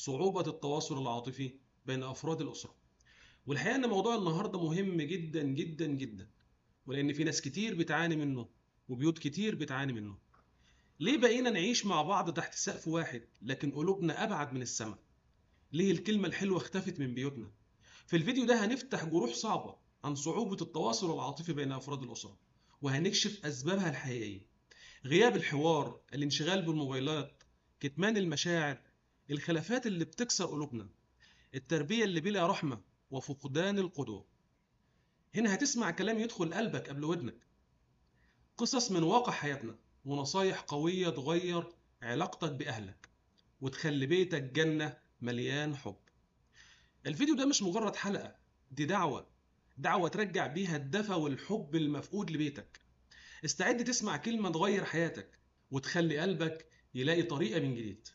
صعوبة التواصل العاطفي بين أفراد الأسرة. والحقيقة إن موضوع النهاردة مهم جدا جدا جدا، ولأن في ناس كتير بتعاني منه وبيوت كتير بتعاني منه. ليه بقينا نعيش مع بعض تحت سقف واحد لكن قلوبنا أبعد من السماء؟ ليه الكلمة الحلوة اختفت من بيوتنا؟ في الفيديو ده هنفتح جروح صعبة عن صعوبة التواصل العاطفي بين أفراد الأسرة، وهنكشف أسبابها الحقيقية: غياب الحوار، الانشغال بالموبايلات، كتمان المشاعر، الخلافات اللي بتكسر قلوبنا، التربية اللي بلا رحمة، وفقدان القدوة. هنا هتسمع كلام يدخل قلبك قبل ودنك، قصص من واقع حياتنا، ونصايح قوية تغير علاقتك بأهلك وتخلي بيتك جنة مليان حب. الفيديو ده مش مجرد حلقة، دي دعوة، دعوة ترجع بيها الدفى والحب المفقود لبيتك. استعد تسمع كلمة تغير حياتك وتخلي قلبك يلاقي طريقة من جديد.